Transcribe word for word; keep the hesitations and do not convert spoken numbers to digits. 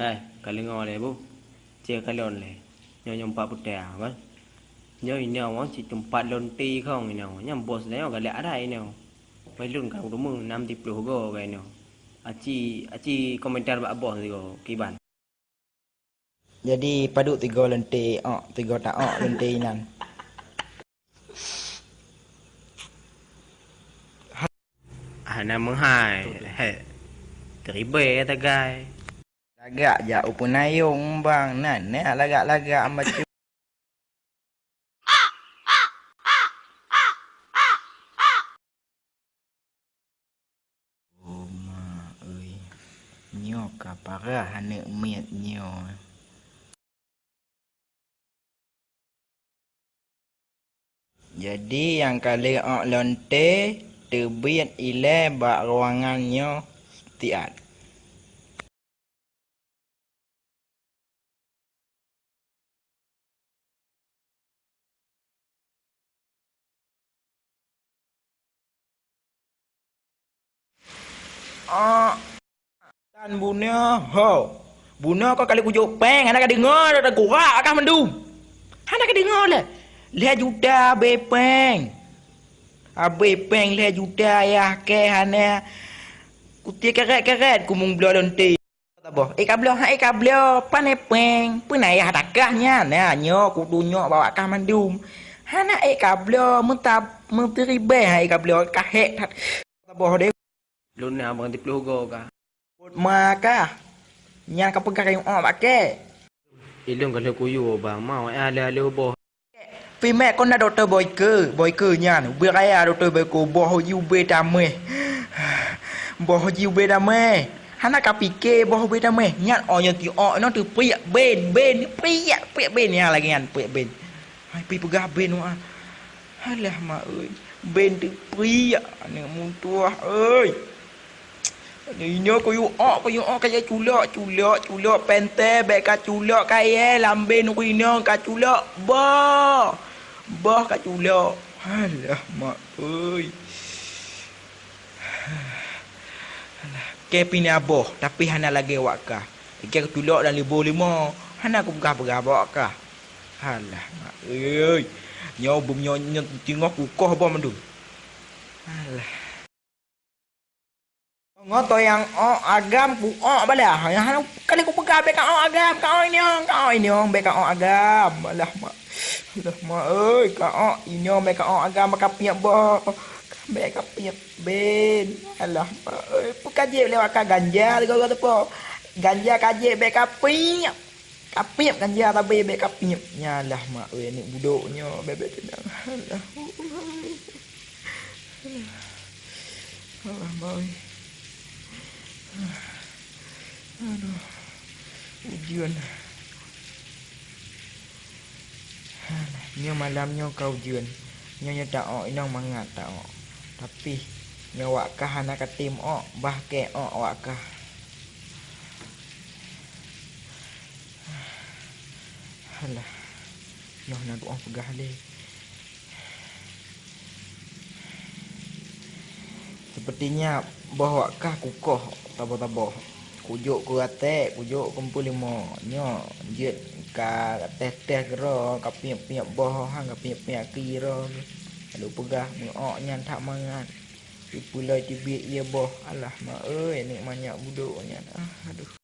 Hai, ka deungoe lé, Bu. Cit kalon lé. Nyoe, nyoe pat putéh, kan? Nyoe inoe, cit teumpat lonte khong inoe. Nyan bos nyoe galak arai inoe. Pai lôn ka rumoh nam siploh goe ka inoe. Aci, aci komentar bak bos sigoe kiban. Jadi, padub tiga lonte ôk, tiga ta ôk lonte inan. Hana meuhai, he. Teribèe tagai. Lagak jak u peunayong bang, nan na lagak-lagak macam. Oh, ma ơi, nyoe ka parah aneuk miet nyoe. Jadi nyang ka lheueh ôk lonte teubiet ilèe bak ruangan nyoe siat. Ah, tan bunoe ho. Bunoe kau kali kujok péng, hana ka deungoe, dah gurak akah mandum. Hana ka deungoe lé. Lhèe juta abéh péng. Abéh péng lhèe juta yah kèe hana. Kutie keret-keret kumong bloe lonte. Taboh. Eh, kabloe, hai kabloe, pane péng. Peue na yah takah nyan? Na, nyoe kutunyok bak kah mandum. Hana eh kabloe, meutab-, meuteuribèe hai kabloe, ka hék that. Taboh deh. Lôn na abang siploh goe kah. Buet ma kah? Nyan ka peugah kayong ôk bak kèe. Ilôn ka lheueh kuyue bang, mau eh alèh-alèh boh. Pih mèk kon na dokto Boyke, Boyke nyan, ubé raya dokto Boyke, boh ji ubé tamèh. Boh ji ubé tamèh. Hana ka pike boh ubé tamèh. Nyan ôk nyan ti ôk nyoe teupriek ben, ben, priek, priek ben nyan lagèe nyan, priek ben. Hai pih peugah ben wah. Alah mak ơi, ben teupriek aneuk mutuah ơi. Inoe kuyue ôk, kuyue ôk kayèe culok, culok, culok pènte, bèk ka culok kayèe lam ben ureueng inong ka culok boh. Boh ka culok. Alah mak ơi. Alah, kèe pih na boh, tapi hana lagèe wak kah. Kèe culok dan liboh limo, hana kupeugah-peugah bak wak kah. Alah mak ơi. Nyoe bum nyoe, nyoe teungoh kukoh boh mandum. Alah. Ngon toyang ôk agam ku ôk bala. Nyang hana kali kupeugah bèk ka ôk agam, ka ôk inong, ka ôk inong, bèk ka ôk agam. Alah mak. Alah mak ơi, ka ôk inong bèk ka ôk agam, ka piep boh. Bèk ka piep ben. Alah mak ơi, peu ka jieb lé wak kah ganja sigoe-goe teupeu. Ganja ka jieb bèk ka piep. Ka piep ganja sabe bèk ka piep. Nyalah mak ơi, aneuk budok nyoe bèk-bèk teunang. Alah. Alah, mak ơi. Aduh. Ujeuen. Alah, nyoe malam nyoe ka ujeuen. Nyoe, nyoe ta ôk inong mangat ta ôk. Tapi nyoe wak kah hana ka tem ôk, bah kèe ôk wak kah. Alah, nyoe na du'oh peugah lé. Sepertinya boh wak kah kukoh saboh-saboh. Kujok keu até, kujok keu peulimong. Nyoe jeuet ka teh-teh keudroe, ka piep-piep boh, han ka piep-piep aki droe. Lalu peugah meu'ok nyan that mangat. Ipeuloi teubiet ie boh. Alah, mak ơi, aneuk manyak budok nyan. Ah, aduh.